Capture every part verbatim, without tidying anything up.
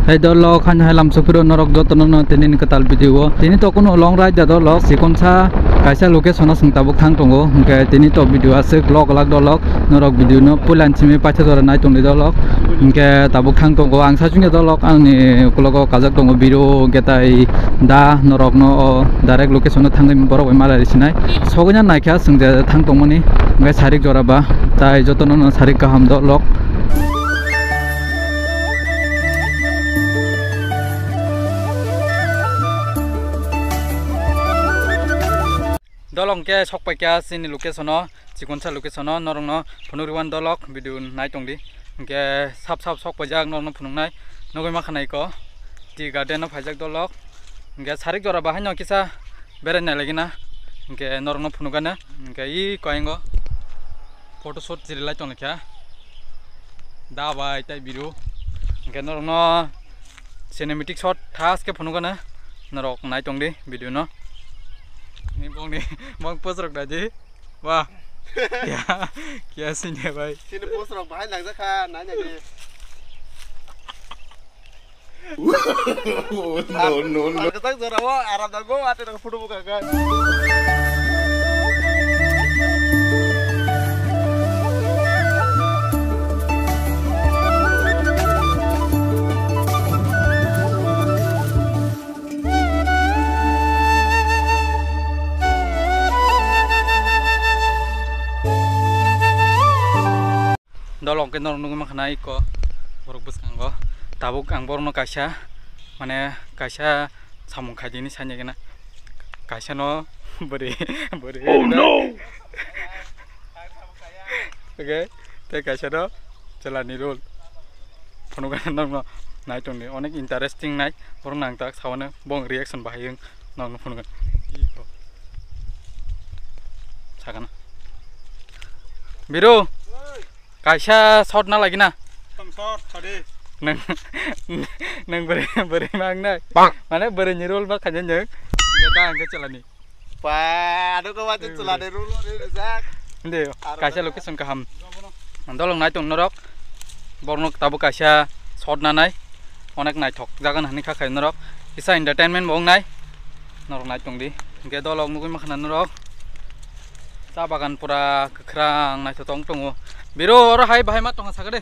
Hai dolok, haino hai lamsok phiro norok jotono no tini ni kwtal video o. Tini to kuno long ride da dolok, sikonsa kaisa location o chwng tabuk thang tongo. Hwnkhe tini to video aswk lok lak dolok, norok video no puila simi paitha jora nai tongdi dolok. Hwnkhe tabuk thang tongo, ang sachwngya dolok, angni ukologo kajak tongo Biru, hwnkhe tai da norok no o direct location o thangwi borok bai malai sinai. Sogwina naikha chwng je thang tongmani, hwnkhe sarik jora ba, tai jotono no sarik kaham dolok. Dolong khe sok paikha chini location o, chikonsa location o, norokno phunuk rwani dolok video nai tongdi. Hwnkhe sap sap sok paijak norokno phunuknai, nugwi mankha naiko, tea garden o phaijak dolok. Hwnkhe sarik jora bahaino kisa berai nai lagina, hwnkhe norokno phunukgana, hwnkhe iko ayang o. Photoshoot chiri lai tongkha da bai tai Biru. Hwnkhe norokno cinematic shot thaske phunukgana, norok nai tongdi video no. Ni bongni bong post rok naidi. Wah. Kya, kya scene hai bhai. Sini post rok bahai nangjakha, nai nai di. No, no, no. Ang kwchang jora o, aram nango, ate rok photo bukha kha. Dolong khe norok nugwi mankha na iko borok bwskango. Tabuk ang borokno kaisa, mane, kaisa samung khaidini sanya gana. Kaisa no bwrwi, bwrwi. Oh no! Okay, tei kaisa no chwla ni role. Phunukgana norokno nai tongdi, onek interesting nai. Borok nang tak sawane bong reaction bahai wng norokno phunukgana. Iko. Sakana. Biru. Kaisa shot na lagi na. Tong shot, sadi. Nang, nang bwrwi, bwrwi mang nai. Bang. Mane bwrwi ni role ba khaina nang. Gada ang chwlani. Pa, ado ko wacha chwlani role ni rijak. Inde, kaisa location kaham. Dolong nai tong norok. Borok no tabuk kaisa shot na nai. Onek naithok jaga hinwi kha khai norok. Kisa entertainment bo wngnai. Norok nai tongdi. Hwnkhe dolok nugwi mankha na norok. Cha bagan pura kwkhwrang naithotok wng tongo. Biru oro hai bahai ma tongkha sakha de.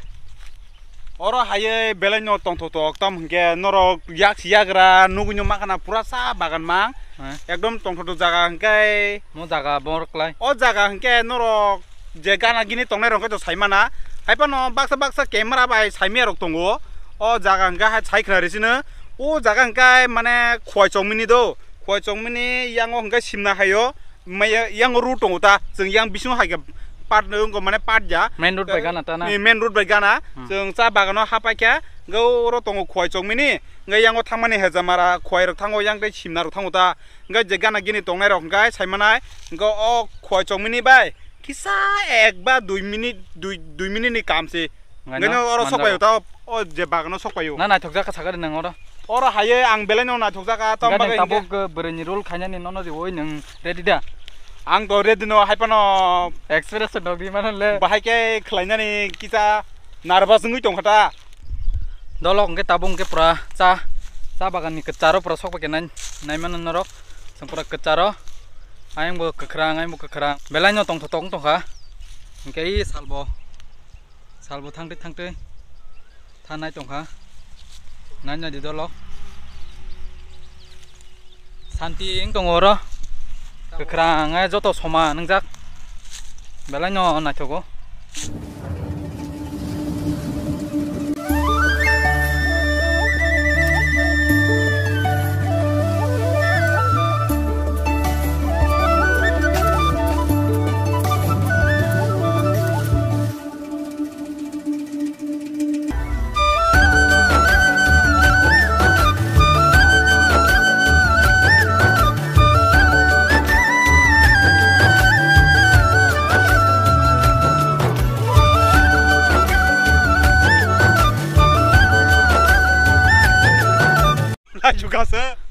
Oro hai belai no tongthotok tam hwnkhe norok yak si yagra nugwi no mankha na pura cha bagan mang. Heh. Ekdom tongthotok jaga hwnkhe. Mo jaga borok lai. O jaga hwnkhe norok je gana gini tongnai rok khe to sai mana. Hai phano baksa baksa camera bai saimaya rok tongo. O jaga hwnkhe hai sai khna risino. O jaga hwnkhe mane khwai chongmini do. Khwai chongmini yango hwnkhe simna haio. Maya yango road tongo ta. Chwng yang bisingo hai khe part wngkha mane part ya. Main road bai gana ta na? Ni main road bai gana. Hmm. Chwng cha bagano hapai khe hwnkhe oro tongo khwai chongmini. Hwnkhe yango thangmani hejamara khwai rok thango yang tei simna rok thango ta. Hwnkhe je gana gini tongnai rok hwnkhe sai manai, hwnkhe o khwai chongmini bai kisa ek ba dui minute, dui, dui minute ni kam se. Hwnkhe no oro sok paio ta, o je bagano sok paio. Na naithok jak kha sakha de nang oro. Oro haye ang belai no naithok jak kha, tamo bagwi tabuk bwrwi ni role khainani nono riwi nwng ready da? Ang to ready no, hai phano expression rok ri mano le. Bahai khe khlainani kisa nervous wngwi tong kha ta. Dolok hwnkhe tabuk hwnkhe pura cha, cha bagan ni kwcharo pura sok pai khe nai, nai mano norok. Chwng pura kwcharo. Ayang bo kwkhwrang, ayang bo kwkhwrang. Belai no tongthotok wng tong kha. Hwnkhe i salbo, salbo thangtwi thangtwi thanai tong kha. Nai nai di dolok. Santi wng tongo oro. Kwkhwrang, eh, joto soman wngjak. Belai no naithogo.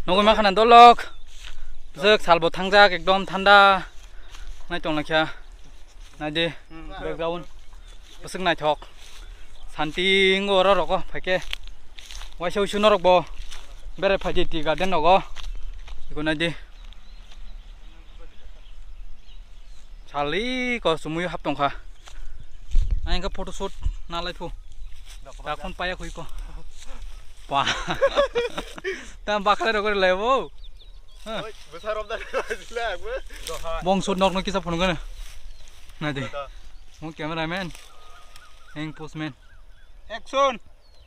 Nugwi mankha na dolok. Bwswk salbo thangjak ekdom thanda. Nai tong lakha. Nai di, hmm, background. Bwswk naithok. Santi wngwi oro rogo phaikhe. Waisa uisu norok bo berai phaidi tea garden nogo. Iko naidi. Sali ko sumui hap tongkha. Ang khe photo shoot na lai phu. Takhon paya khui ko. Pa. Tam bakhle rogori lai bo. Oi, bwsa romda sila agbo. Bong shoot nok no kisa phone gana. Naidi. Mo cameraman. Ang postman. Action.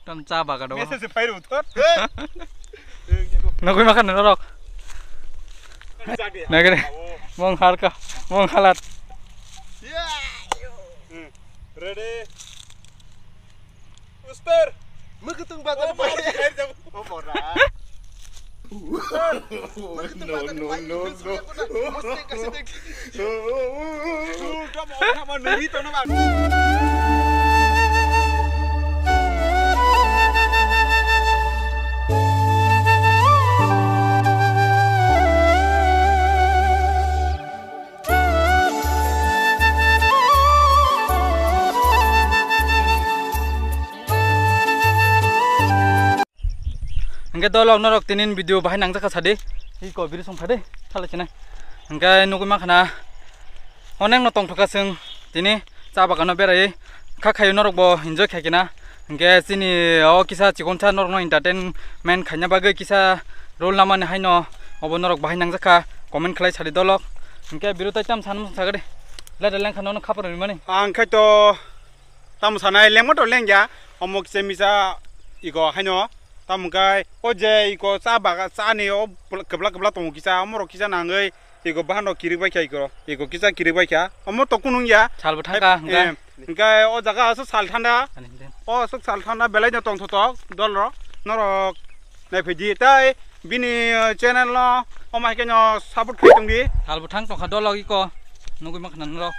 Tam cha baga do. Message phai rw thot. Nogwi ma khan norok. Nagre. Mong harka. Mong halat. Ready. Uster. Muktung baga. Oh, bora. No, no, no, no. Hingke dolok norok tinin video bahai nangjakha sadi. Iko biri song phade, thala china. Hingke nugui makhana onek no tongthokha chwng tini cha bagano berai kha khayo norok bo enjoy khaikena. Hingke chini o kisa chikonsa norokno entertainment khaina bagwi kisa role namani haino obo norok bahai nangjakha comment khlai sadi dolok. Hingke biro tai tam sanmung sagadi. Lada lengkha nono khapor rimani. Ang khai to Tamo sanai lengma to lengya, omo kisa misa iko haino, tamo kai o je iko cha baga cha ni o kwbla kwbla tongo kisa, omo rok kisa nangwi iko bahan rok kirik bai kha iko, iko kisa kirik bai kha, omo to kunung ya. Salbo thangka, hingka. Em, hingka o jaga aswk sal thanda, Ani hingka. O aswk sal thanda belai no tong thotok dol rok, norok nai phaidi tai bini, eh, channel no omo hai khe no support khai tongdi. Salbo thang tongkha dolok iko, nugui makhna norok.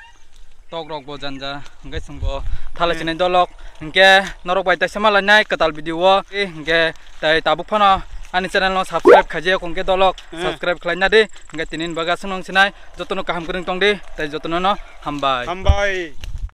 Tok rok bo janja, hingke chwng bo thala chinai dolok, hingke norok bai taisa malainai kwtal video o, eh, hingke tai tabuk phano ani channel no subscribe khaijak, hingke dolok subscribe khlaina di, hingke tinin baga swnong sinai, jotono kaham kwrwng tongdi, tai jotono no hambai. Hambai.